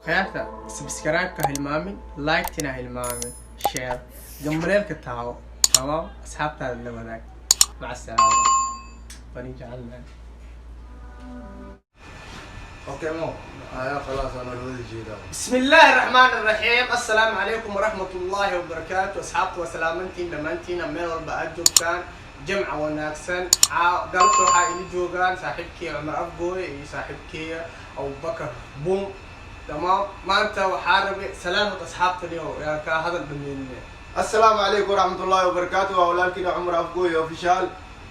Khayaarta, subscribe-ka hilmaamin, like-tina hilmaamin, share, gambaleelka taabo. Tamaam, asxaabtaada la wadaag. Maca asalaama, bani jecelnahay. Okay mo aya خلاص انا wada jeedaa. بسم الله الرحمن الرحيم، السلام عليكم ورحمة الله وبركاته. أصحابتي وسلامتين dhammaantiina meel walba aad joogtaan, jamca wanaagsan. Galabta waxaa ila joogaan saaxiibkii Cumar Afgooye iyo saaxiibkii Abubakar Bum. Tamaam, maanta waxaa rabay salaamad asxaabta liyo yaa kaa hadal dhameynine. Assalaamu calaykum waraxmat ullahi wabarakaatu. Waa walaalkiina Cumar Afgooy Official.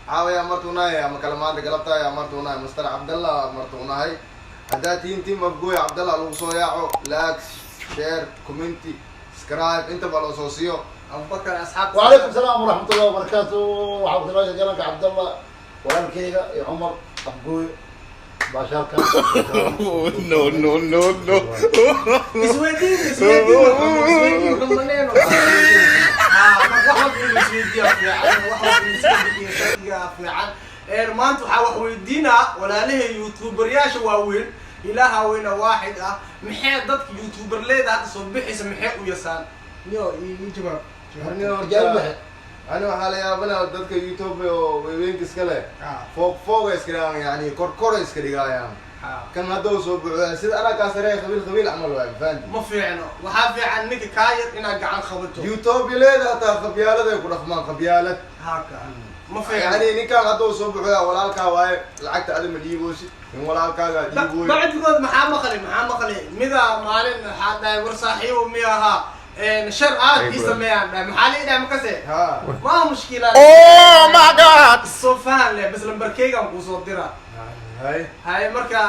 Caawaya martuunahay ama kale maanta galabtahay martuunahay Master Cabdallah martuunahay. Haddaa tihiin team Afgooy Cabdallah, lagu soo yaaco, like, share, comment, subscribe, intaba loo soo siiyo. Abubakar, asxaabta. وعليكم السلام ورحمة الله وبركاته. وحفظ الله جلالك عبد الله walaalkeyga iyo Cumar Afgooy baashaalka. No, no, no, no. Isweydiin, isweydiin, isweydiin, xumaneen. Ha, marka wax walba in la isweydiiyaa fiican, wax walba in la isweydiiyo sharciga fiican. Maanta waxaa wax weydiinaa walaalahay youtuberyaasha waaweyn. Ilaaha weyna waaxid ah, maxay dadka youtuberleyda hadda soo bixaysa maxay u yasaan? Yo, ii jawaab. Ani Jawaab horta baxe. Ani waxaa la yaabanaa dadka YouTube oo weeweynka iska leh, foog fooga iska dhigaan, yani kor kora iska dhigaayaan. Kan hadda uu soo buuxdaa sida anaa kaa sareeya, qabiil qabiil camal waay, fahanti? Ma fiicno. Waxaa fiican ninka kaa yar inaad gacan qabato. YouTube leeda hataa qabyaalad ay ku dhaqmaan, qabyaalad. Haka ma fiicno. Yani ninkaan hadda uu soo buuxdaa walaalkaa waaye, lacagta adi ma dhiiboosid, in walaalkaaga dhiibooyo. Bacdigood maxaa maqli mida maalin waxaa dhahay, war saaxiibo miya ahaa, shar aad ii sameeyaan dhahay, maxaa lii dhahay makase? Ha. Ma mushkila. Oh my God. Soo fahan leh, bas lambarkeygaan kuusoo dira. Hay. Hay, marka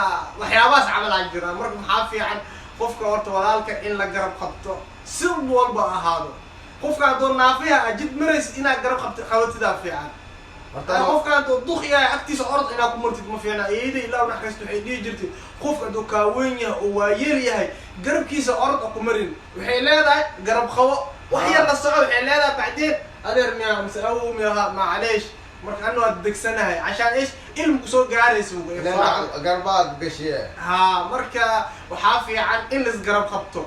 waxyaabahaas camal aa jira. Marka maxaa fiican qofka horta walaalka in la garab qabto, si walba ahaado. Qofka haddoo naafiha a jid maraysid inaad garab qabti qabatidaa fiican. Horta qofka haddoo duq yahay, agtiisa orod inaad ku martid ma fiicna. Iyada ilaa naxariisto waxay dhihi jirtay, qofka hadduu kaaweyn yahay oo waayeel yahay, garabkiisa orod a ku marin. Waxay leedahay garab qabo, wax yar la soco. Waxay leedahay bacdeen adeer miyaa mise awow miyaha, macaleesh. Marka anu waad degsanahay cashaan ish ilm kusoo gaaraysa. Ileen garbaa gashiye. Ha, marka waxaa fiican in lais garab qabto,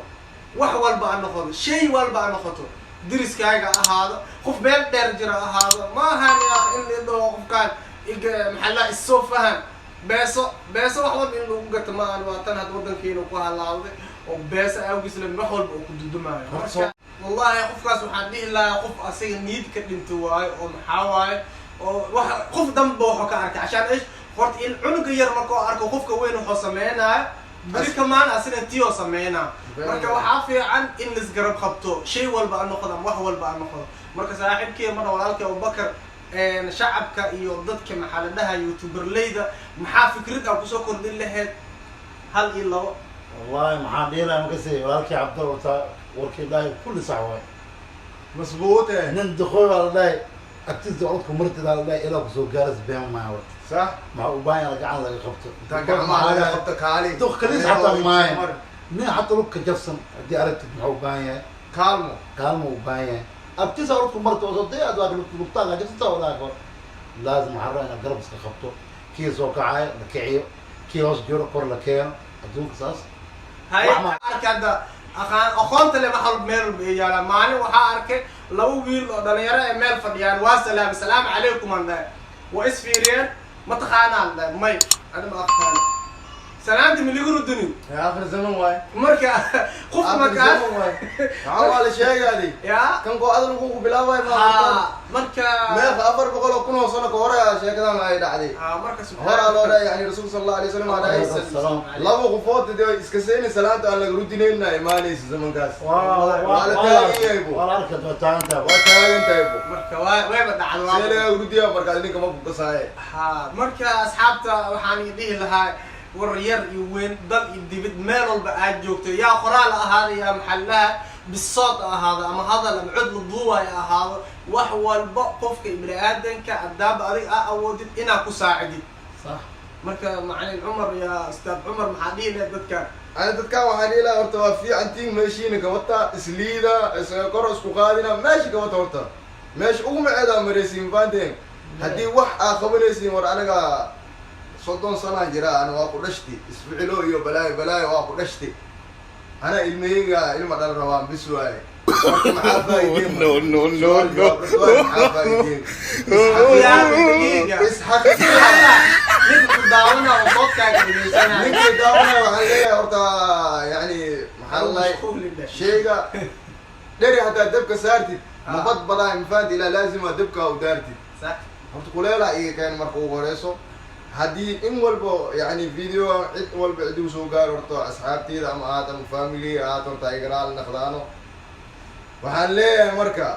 wax walba ha noqoto, shay walba ha noqoto, deriskaaga ahaado, qof meel dheer jira ahaado. Ma ahan ya in la dhaho qofkaan maxaa la isoo fahan, beeso beeso wax walba in lagu gato ma ahan. Waa tan had wadankeena ku halaawday oo beeso awgiis la wax walba oo ku dudumaayo. Marka wallahi qofkaas waxaan dhihi lahaa qof asiga niyad ka dhinto waayo, oo maxaa waaye, oo wax qof danba wuxuu ka arkay cashaan ish. Horta in cunuga yar markuu arko qofka weyn wuxuu sameynaayo, beri kamaan asina tiyoo sameynaa. Marka waxaa fiican in laisgarab qabto, shay walba ha noqdo ama wax walba ha noqdo. Marka saaxiibkii marna walaalkii Abubakar, shacabka iyo dadka maxaa la dhahaa youtuberleyda, maxaa fikrad aa kusoo kordhin lahayd, hal iyo labo? Wallahi maxaan dhihi lahaa makasii, walaalkii Cabdal horta warkii dhahay kulli sax waay. Masbuute. Nin duqooy baa la dhahay, agtiisa codku martidaa la dhahay ilaa kusoo gaaras been maa horta. Sax. Maxaa u baahan yahay gacan laga qabto. Intaa gacmaha laga qabto kaali. Duq kaliis xataa maayo, nin xataa lugka jabsan haddii aragtid, maxaa u baahan yahay? Kaalmo. Kaalmo u baahan yahay. Agtiisa codku marta oo soo aad waa lugtaaga jabsanta wadaa kor, laazim waxaa rabaa inaad garab iska qabto. Kii soo kacaya la kiciyo, kii hoos jiro kor la keeno. Adduunka saas. Hay. Wax ma- Arka hadda aqaan aqoonta le wax walba meel walba ay yaalaan. Maalin waxaa arkay laba wiil oo dhalinyaro ay meel fadhiyaan. Waa salaam, salaamu calaykum aan dhahay. Waa isfiiriyeen, ma taqaanaan dhahay, may ani ma aqaan, salaanta ma ligu rudinin. آخر زمن waay. Marka qof آخر markaa زمن waay, maxaa waa la sheegaadi ya kan koo adan kugu bilaabay ma ha marka meeqa 400,000 oo sano ka hore sheekadan ay dhacday. Ha, marka horaa loo dhahay, yani rasuulka sal allahu alay wasalam aa dhahay Salaam. laba qofood dee iska seyni salaanta aan laga rudinayna imaanaysa zamankaas. Waa la taagan yahay bu. Waa la arkay, waa taagan tahay. Waa taagan tahay bu. Marka waa wayba dhacdo. See laga rudiyaa markaas ninka ma kukasaaye? Ha, marka asxaabta waxaan dhihi lahaa, war yar iyo weyn, dal iyo dibid, meel walba aad joogto, yaa qoraal ahaada, yaa maxallaha bisood ahaado, ama hadal ama cod la duubayo ahaado, wax walba qofka ibni aadanka haddaaba adiga aa awoodid inaad ku saacidid. Sax. Marka macalin Cumar, yaa ustaad Cumar, maxaa dhihi lahayd dadkan? Ani dadkan waxaan dhihi lahaa, horta waa fiicantiin, meeshiina kawata isliida isaga kor isku qaadina, meesha kawata horta meesha ugu maceedaa maraysiin, fahanteen? Haddii wax aa qabanaysiin, war anaga 30 sanaan jira, ana waa ku dhashti isficilo iyo balaayo balaayo waa ku dhashti. Ana ilmahayga ilma dhal rabaan bis waaye. Marka maxaa faa'iideen? No, no, no, no. Maxaa faa'iideen? Daqiiqa. Isxaq. Ninka ku daawana oo soodkaaga dhegeysanaya. Ninkii daawanaya waxaan leeyahay horta, yani, maxaa la shayga dheri haddaad dabka saartid mabad badaa mafahanti, ilaa laazima dabka u daartid. Horta kuleela iga keen marka ugu horeyso. Haddii in walba, yani, video cid walba cid uu soo gaaro, horta asxaabteyda ama ahaat ama family ahaat, horta iga raali naqdaano. Waxaan leeyahay marka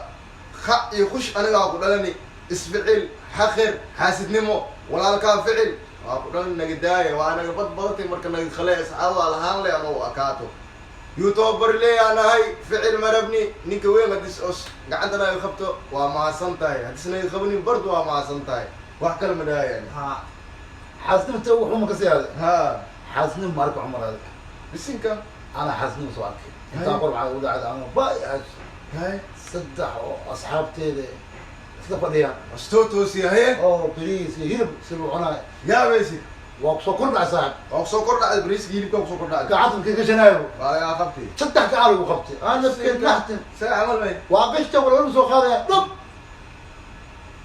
kha iyo khush anigaa ku dhalani, isficil, xaqir, xaasidnimo, walaalkaa ficil waa ku dhalan, naga daaya, waa naga bad badatay. Marka naga khale asxaab waa lahaan le ama u akaato youtuber leeyaa nahay, ficil marabni. Ninka weyn hadis os gacanta naga qabto waa mahadsan tahay, haddis naga qabanin bardu waa mahadsan tahay, wax kale ma dhahayan. Xaasnimta wuxuu ma kasii aaday. Ha. Xaasnim ma arka, Cumar, adag. Bisinka. Ana xaasnim soo arkay intaa qor waxaa ugu dhacday ama bay hay. Saddex oo asxaabteeda isla fadhiyaan. Astoo toosiya, haye. Oo bariis iyo hilib si loo cunaayo. Yaabaysid. Waa kusoo kordhacay, saaxib. Waa kusoo kordhacday bariiska, hilibka kusoo kordhacday. Gacanta markay gashanaayo. Waa lagaa qabtay. Saddex gacan lagu qabtay, ana nafkeed naxtin. See camal may? Waa qishta walba soo qaadaya dhub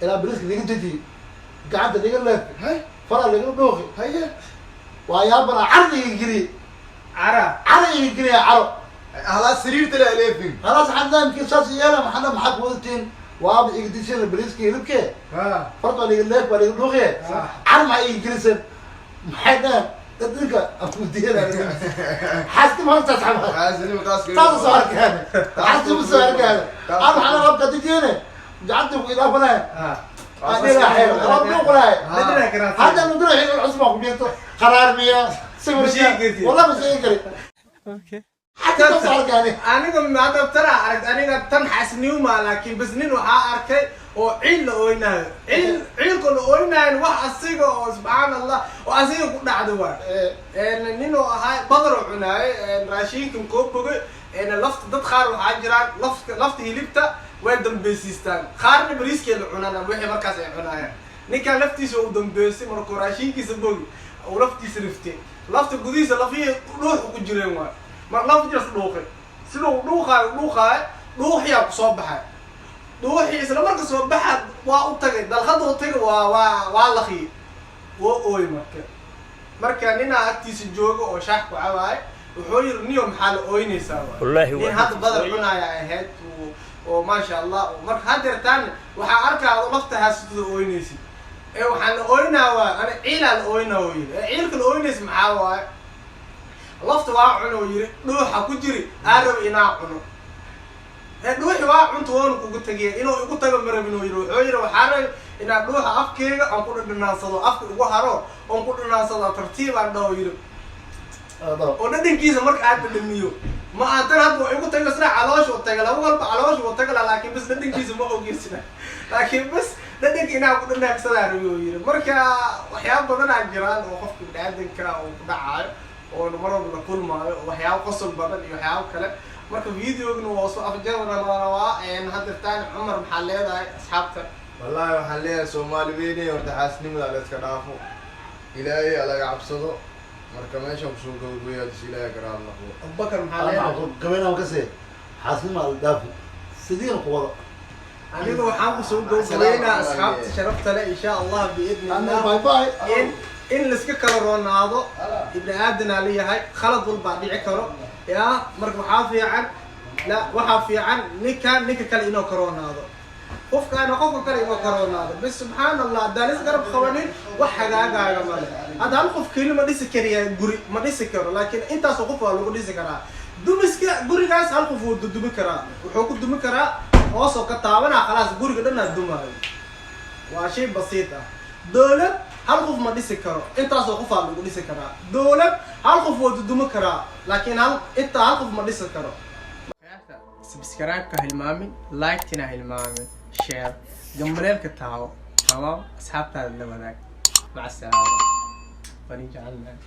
ilaa bariiska laga dejiyey, gacanta laga leefay, hay, faraa laga dhooqi. Haye. Waa yaabana cardi iga geliyey. Cara. Caro iga geliya, caro. Halaa sariirta la aleefin. Khalaas, xadaamkii saas yeela, maxana maxaa ku wadatiin? Waaba iga dejiyeen bariiska hilibke. Farta waa laga leef, waa laga dhuuqiye. Car maxaa iga gelisan? Maxay dhahan dadinka afudiyada xaaski maanta saxba. Xaasinimo taas. Saas soo arkaan, xaaski ma soo arkaan. Aan waxaan rabta dejiyene gacanta ku ilaafanaya. Adila xeer qalab dhuuqlaay. Dadina karaas. Hadda nudura xil cusub ku jirto qaraar miya sawir? Ma sheegi kartid. Wallah ma sheegi kari. Xataa soo arkaan. Aniga hadda tana aragt, aniga tan xasniyuma, laakiin bas nin waxaa arkay oo ciil la ooynaayo, ciil ciilka la ooynaayo, wax asiga oo subxaan Allah oo asiga ku dhacdo waay. Nin oo ahaa badar oo cunaayay, raashinkan koo bogay lafta. Dad qaar waxaa jiraan lafta hilibta way dambeysiistaan, qaarna bariiskee la cunaan ama wixii markaas ay cunaayaan. Ninkan laftiisa uu dambeysay, markuu raashinkiisa bogi uu laftiisa riftay, lafta gudihiisa lafihii dhuuxa ku jireen waay. Mar laf jiras dhuuqay, sida uu dhuuqaayo dhuuqaayo, dhuuxiyaa kusoo baxay. Dhuuxii isla marka soo baxa waa u tagay dalqada, u tagay, waa laqiyay, waa ooy. Marka ninaa agtiisa jooga oo shaah ku cabaay wuxuu yiri: "Niyo, maxaa la ooynaysaa?" Waay. Wallaahi nin waa hadda badar cunaaya ahayd oo maasha Allah. Marka haddeertaan waxaa arkaa ado lafta haasitada ooynaysid ee waxaan la ooynaa waay, ana ciilaa la ooynaa oo yiri. Ee ciilka la ooynaysa maxaa waaye? Lafta waa cuno oo yiri, dhuuxa ku jiri aa raba inaa cuno. Ee dhuuxi waa cunta, woona kugu tagiya, inuu igu tago ma rabin oo yiri. Wuxuu yiri: "Waxaa rabay inaa dhuuxa afkeyga aan ku dhadhanaansado, afka igu haro oon ku dhadhanaansado tartiib aan dhaho," yiri, oo dhadhankiisa marka aad dhadhamiyo. Ma aan tan hadda waa igu tago isna caloosha u taga, laba walba caloosha u taga, laakiin bas dhadhankiisa ma ogeysna, laakiin bas dhadhanka inaa ku dhanaagsadaa rabi oo yiri. Marka waxyaaba badanaa jiraan oo qofka biniaadanka uu ku dhacaayo oo mar walba la kulmaayo, oo waxyaabo qosol badan iyo waxyaabo kale. Marka videogna waa soo afjarana rabaa. Haddeertaan Cumar, maxaa leedahay asxaabta? Wallahi waxaan leeyahay Soomaali weyney, horta xaasnimada la iska dhaafo, Ilaahay alaga cabsado. Marka meeshan kusoo gabagabeeya, hadis Ilaahay karaal noqdo. Abubakar, maxaa leedahay? Gabayna kasee xaasnima la dhaafi sidiin ku wada. Aniga waxaan kusoo gabagabeynaa asxaabta sharafta leh, insha Allah biidni ana Allah, bye bye. In laiska kala roonaado. Ibni aadanaa leeyahay, khalad walbaa dhici karo ya. Marka waxaa fiican, la waxaa fiican ninkan ninka kale inuu karoonaado, qofkaana qofka kale inuu karoonaado bas. Subxaan Allah, haddaan is garab qabanin wax hagaagaaga male. Hadda hal qof keli ma dhisi kariya guri, ma dhisi karo, laakiin intaasoo qof waa lagu dhisi karaa. Dumiska gurigaas hal qof wuu dudumi karaa, wuxuu ku dumi karaa hoosoo ka taabanaa, khalaas, guriga dhanaa dumaayo, waa shay basiit ah. Dowlad hal qof ma dhisi karo, intaasoo qofaa lagu dhisi karaa. Dowlad hal qof waa dudumi karaa, laakiin hal intaa hal qof ma dhisi karo. Subscribe-ka hilmaamin, like-tina hilmaamin, share, gambaleelka taawo, tamaam, asxaabtaada la wadaag. Maca asalaama, bani jecelnahay.